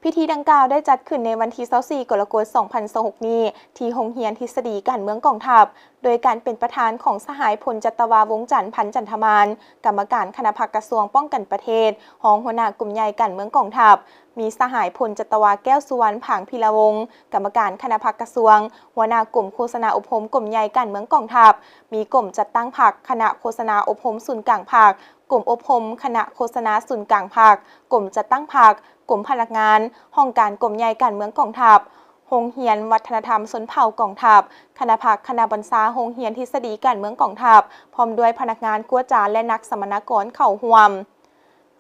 ພິທີດັ່ງກ່າວໄດ້ຈັດຂຶ້ນໃນວັນທີຊາວສີ່ ກໍລະກົດ ສອງພັນຊາວຫົກນີ້ ທີ່ໂຮງຮຽນທິດສະດີການເມືອງກອງທັບ ໂດຍການເປັນປະທານຂອງສະຫາຍ ພົນຈັດຕະວາ ວົງຈັນ ພັນຈັນທະມານ ກຳມະການຄະນະພັກກະຊວງປ້ອງກັນປະເທດ, ຮອງຫົວໜ້າກົມໃຫຍ່ການເມືອງກອງທັບ, ມີສະຫາຍ ພົນຈັດຕະວາ ແກ້ວສຸວັນ ຜາງພິລະວົງ ກຳມະການຄະນະພັກກະຊວງ, ຫົວໜ້າກົມໂຄສະນາອົບຮົມກົມໃຫຍ່ການເມືອງກອງທັບ, ມີກົມຈັດຕັ້ງພັກ, ຄະນະໂຄສະນາອົບຮົມສູນກາງພັກ, ກົມອົບຮົມຄະນະໂຄສະນາສູນກາງພັກ, ກົມຈັດຕັ້ງພັກ, ກົມພະນັກງານ, ຫ້ອງການກົມໃຫຍ່ການເມືອງກອງທັບ, ໂຮງຮຽນວັດທະນະທຳຊົນເຜົ່າກອງທັບ, ຄະນະພັກ, ຄະນະບັນຊາໂຮງຮຽນທິດສະດີການເມືອງກອງທັບ, ພ້ອມດ້ວຍພະນັກງານກວດກາ ແລະ ນັກສຳມະນາກອນເຂົ້າຮ່ວມ.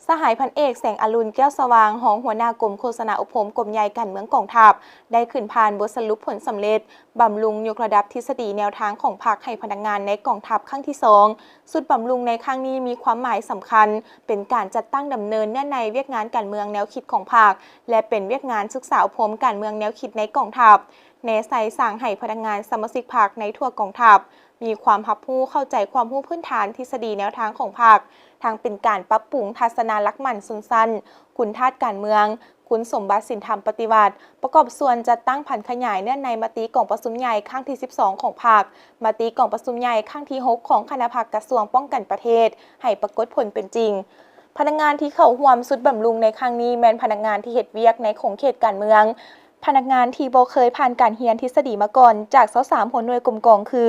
ສະຫາຍ ພັນເອກ ແສງອະລຸນ ແກ້ວສະຫວ່າງ ຮອງຫົວໜ້າກົມໂຄສະນາອົບຮົມກົມໃຫຍ່ການເມືອງກອງທັບ ໄດ້ຂຶ້ນຜ່ານບົດສະຫຼຸບຜົນສຳເລັດ ບຳລຸງຍົກລະດັບທິດສະດີແນວທາງຂອງພັກໃຫ້ພະນັກງານໃນກອງທັບຄັ້ງທີສອງ. ຊຸດບຳລຸງໃນຄັ້ງນີ້ມີຄວາມໝາຍສຳຄັນ ເປັນການຈັດຕັ້ງດຳເນີນເນື້ອໃນວຽກງານການເມືອງແນວຄິດຂອງພັກ ແລະ ເປັນວຽກງານສຶກສາອົບຮົມການເມືອງແນວຄິດໃນກອງທັບ, ແນໃສ່ສ້າງໃຫ້ພະນັກງານສະມາຊິກພັກໃນທົ່ວກອງທັບ ມີຄວາມຮັບຮູ້ເຂົ້າໃຈຄວາມຮູ້ພື້ນຖານທິດສະດີແນວທາງຂອງພັກ, ທັງເປັນການປັບປຸງທັດສະນະຫຼັກໝັ້ນຊົນຊັ້ນ, ຄຸນທາດການເມືອງ, ຄຸນສົມບັດສິນທຳປະຕິວັດ, ປະກອບສ່ວນຈັດຕັ້ງຜັນຂະຫຍາຍເນື້ອໃນມະຕິກອງປະຊຸມໃຫຍ່ຄັ້ງທີສິບສອງຂອງພັກ, ມະຕິກອງປະຊຸມໃຫຍ່ຄັ້ງທີຫົກຂອງຄະນະພັກກະຊວງປ້ອງກັນປະເທດ ໃຫ້ປາກົດຜົນເປັນຈິງ. ພະນັກງານທີ່ເຂົ້າຮ່ວມຊຸດບຳລຸງໃນຄັ້ງນີ້ ແມ່ນພະນັກງານທີ່ເຮັດວຽກໃນຂົງເຂດການເມືອງ, ພະນັກງານທີ່ບໍ່ເຄີຍຜ່ານການຮຽນທິດສະດີມາກ່ອນ ຈາກຊາວສາມຫົວໜ່ວຍກົມກອງຄື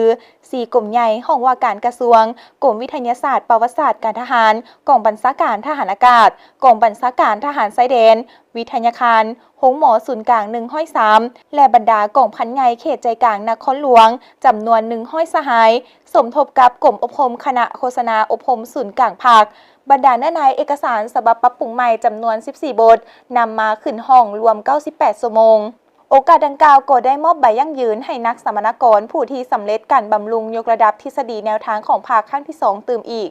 ສີ່ກົມໃຫຍ່, ຫ້ອງວ່າການກະຊວງ, ກົມວິທະຍາສາດ, ປະຫວັດສາດການທະຫານ, ກອງບັນຊາການທະຫານອາກາດ, ກອງບັນຊາການທະຫານຊາຍແດນ, ວິທະຍາຄານ, ໂຮງໝໍສູນກາງໜຶ່ງຮ້ອຍສາມ ແລະ ບັນດາກອງພັນໃຫຍ່ເຂດໃຈກາງນະຄອນຫຼວງ ຈຳນວນໜຶ່ງຮ້ອຍສະຫາຍ, ສົມທົບກັບກົມອົບຮົມຄະນະໂຄສະນາອົບຮົມສູນກາງພັກ, ບັນດາເນື້ອໃນເອກະສານສະບັບປັບປຸງໃໝ່ຈຳນວນສິບສີ່ບົດ ນຳມາຂຶ້ນຫ້ອງລວມເກົ້າສິບແປດຊົ່ວໂມງ. ໂອກາດດັ່ງກ່າວກໍໄດ້ມອບໃບຢັ້ງຢືນໃຫ້ນັກສຳມະນາກອນຜູ້ທີ່ສຳເລັດການບຳລຸງຍົກລະດັບທິດສະດີແນວທາງຂອງພັກຄັ້ງທີສອງຕື່ມອີກ.